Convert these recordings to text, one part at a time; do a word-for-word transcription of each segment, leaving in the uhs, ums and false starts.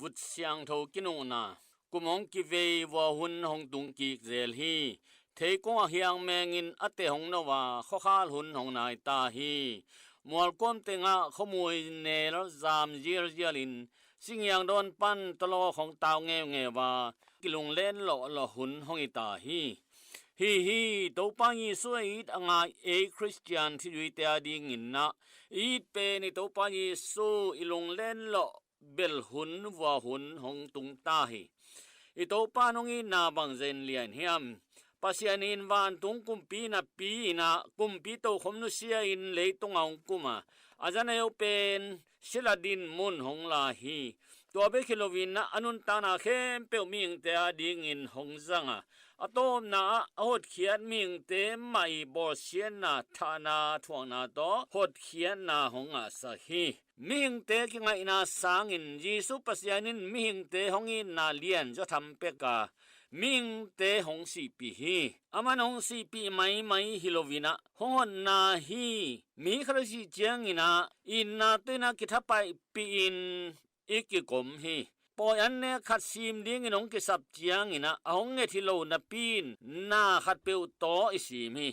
vut siangtho kinuhna. Kum hong kivei vua hun hong tung kik zel hi. Theikung a hiang mengin a te hong no a, khuakhal hun hong nai ta hi. Mualkuam tengah khuamui nel zam zialzialin, singiang dawn pan tawlawk hong tau ngeungeu a, kilunglen lawhlawh hun hong hi ta hi. Hi hi, Topa Jesu a it a ngai ei Khristian thizuite a dingin ah, i it pen i Topa Jesu i lunglen lawh bel hun, vua hun hong tung ta hi. I Topa nong itna bang zen lian hiam? Pasian in vantung kumpi napi in ah, kumpi tokhom nusia in leitung a hong kum a, a zaneu pen sila din mun hong la hi. Tua bek hi loin ah, a nuntakna khempeuh mihingte a dingin hong zang a, a tawpna ah a hotkhiat mihingte mah i bawlsiatna, thahna, thuakna tawh hotkhiatna hong ngahsak hi. Mihingte kingaihna sangin Jesu Pasian in mihingte hong itna lian zaw tham pek a, mihingte hong sihpih hi. Aman hong sihpih maimai hi loin ah, hong hotna hi. Mi khat a sih ciangin ah, itna tawh in ah kithapaihpih in i kikom hi. Pawi an nek khat sim dingin hong kisap ciangin ah, a hong nget hi lo napi in, na khatpeuh tawh i sim hi.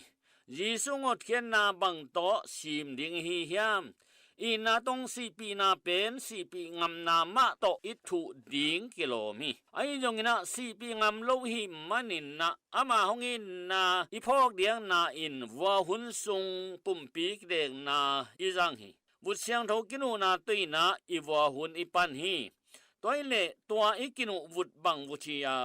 Jesu hotkhiatna bang tawh sim ding i hi hiam? Itna tawh hong sihpihna pen sihpih ngamna mah tawh i thuh ding kilawm hi. Ahi zongin ah, sihpih ngam lo i hih manin ah, ama hong itna i phawk diakna in vua hun sung pumpi kidekna i zang hi. Vut siangtho kinuhna tawh in ah i vua hun i pan hi. Tua hi leh, tua i kinuh vut bang vut hi a,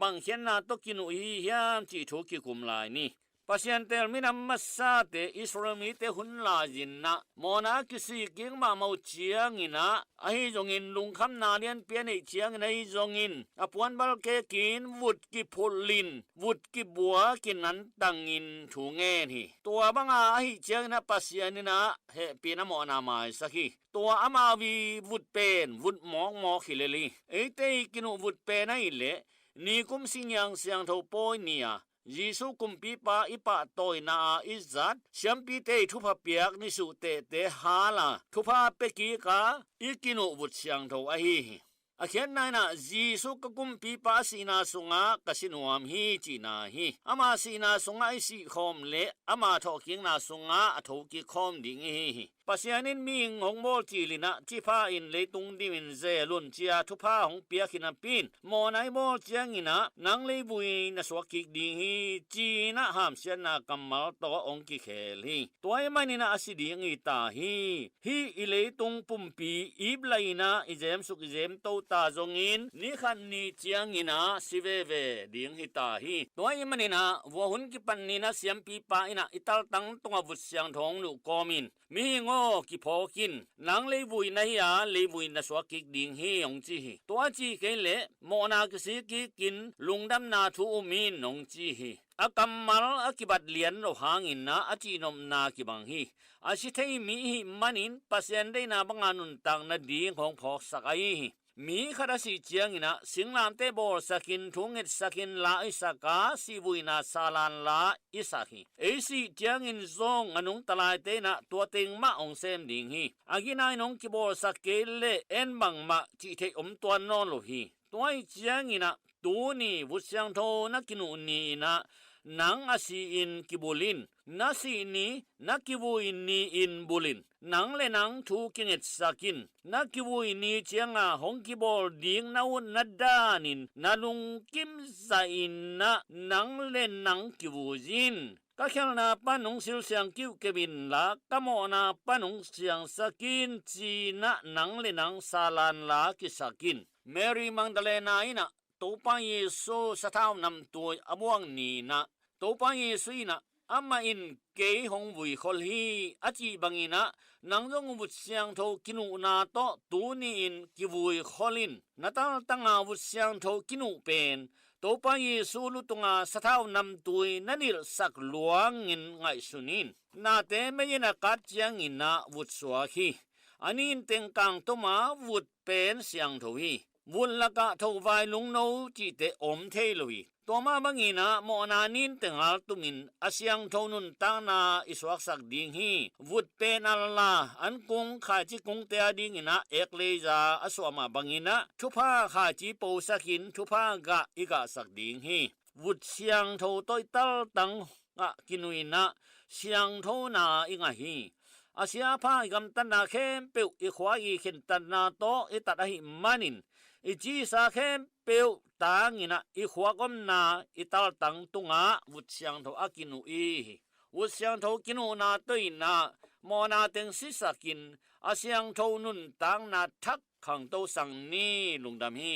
bang khiatna tawh kinuh i hi hiam cih thu kikum lai ni. Pasian teel minam masate Israel mite hun lai-in ah, mawhna a kisik kik mahmah uh ciangin ah, ahi zongin lungkhamna lianpi a neih ciangin ahi zongin, a puanbal kekin vut kiphulhin, vut kibua kinantangin thu ngen hi. Tua banga ahih ciangin ah, Pasian in ah hehpihna mawhna maisak hi. Tua amau i vut pen vut mawkmawk hi lel hi. Eite i kinuh vut pen ahih leh, nikum singiang siangtho pawi ni a, Jesu kumpipa i pahtawina a i zat, siampite i thupha piak ni suhtehte hal a, thupha pia kik a i kinuh vut siangtho ahi hi. A khiatna in ah, Jesu ka kumpipa a sihna sungah ka si nuam hi cihna hi. Ama sihna sungah i sihkhawm leh, ama thawhkikna sungah a thokik khawm ding i hi hi. Pasian in mihing hong bawl cilin ah, cipha in leitung dimin zel un ci-a thupha hong piak hi napi in, mawhna i bawl ciangin ah, nang leivui na suak kik ding hi, ci-in ah hamsiatna kammal tawh hong kikhel hi. Tua ahih manin ah a si ding i ta hi. Hih i leitung pumpi ip lai-in ah i zemsuk i zemto ta zongin, ni khat ni ciangin ah si veve ding hi ta hi. Tua ahih manin ah vua hun kipan ni-in ah siampipa in ah i taltang tungah vut siangtho hong nuh kawmin, mihing aw, kiphawk in, nang leivui na hi a, leivui na suak kik ding hi, hong ci hi. Tua a cih kei leh, mawhna kisik kikin, lungdamna thu um in, hong ci hi. A kammal a kibat lian lo hangin ah a cihnopna kibang hi. A si thei mi i hih manin, Pasian deihna banga nuntak nading hong phawksak ahi hi. Mi khat a sih ciangin ah, singlamteh bawlsakin, thu ngetsakin la i sak a, sihvuina salan la i sak hi. Ei sih ciangin zong a nungta laite in ah tua teng mah hong sem ding hi. A gina in hong kibawlsak kei leh en bangmah cih theih om tuan nawn lo hi. Tua ahih ciangin ah, tuni vut siangtho na kinuh ni-in ah, nang a si-in kibul in. Na sih ni, na kivui ni-in bul in. Nang le nang thu kingetsak in. Na kivui ni cianga hong kibawl ding na utna danin na lungkim zahin ah nang le nang kivui in. Ka khialhna pan hong silsiang kiuhkeuh inla, ka mawhna pan hong siangsak in, ci-in ah nang le nang salan la kisak in. Mary Magdalena in ah Topa Jesu sathau namtui a buak ni-in ah, Topa Jesu in ah, amah in kei hong vuikhol hi, a cih bangin ah, nang zong vut siangtho kinuhna tawh tuni-in kivuikhol in. Na taltanga vut siangtho kinuh pen Topa Jesu lutunga sathau namtui na nilhsak luangin ngaihsun in. Nate mei-in a kat ciangin ah vut suak hi. A nin teng kangtuma vut pen siangtho hi. Vut lakah thovai lungno cihte om thei lo hi. Tua mah bangin ah mawhna nin tengal tumin a siangtho nuntakna i suaksak ding hi. Vut pen a la, an kung khaici kungte a dingin ah eklesia a suah mah bangin ah thupha khaici posakin thupha gah i gahsak ding hi. Vut siangtho tawh i taltang ah kinuh in ah siangthona i ngah hi. A siapha i gamtatna khempeuh i khua i khentatna tawh i tat ahih manin i cisa khempeuh tangin ah i khuak omna i taltang tungah vut siangtho a kinuh i hi. Vut siangtho kinuhna tawh in ah mawhna teng sisakin a siangtho nuntakna thak khangto sang ni. Lungdam hi.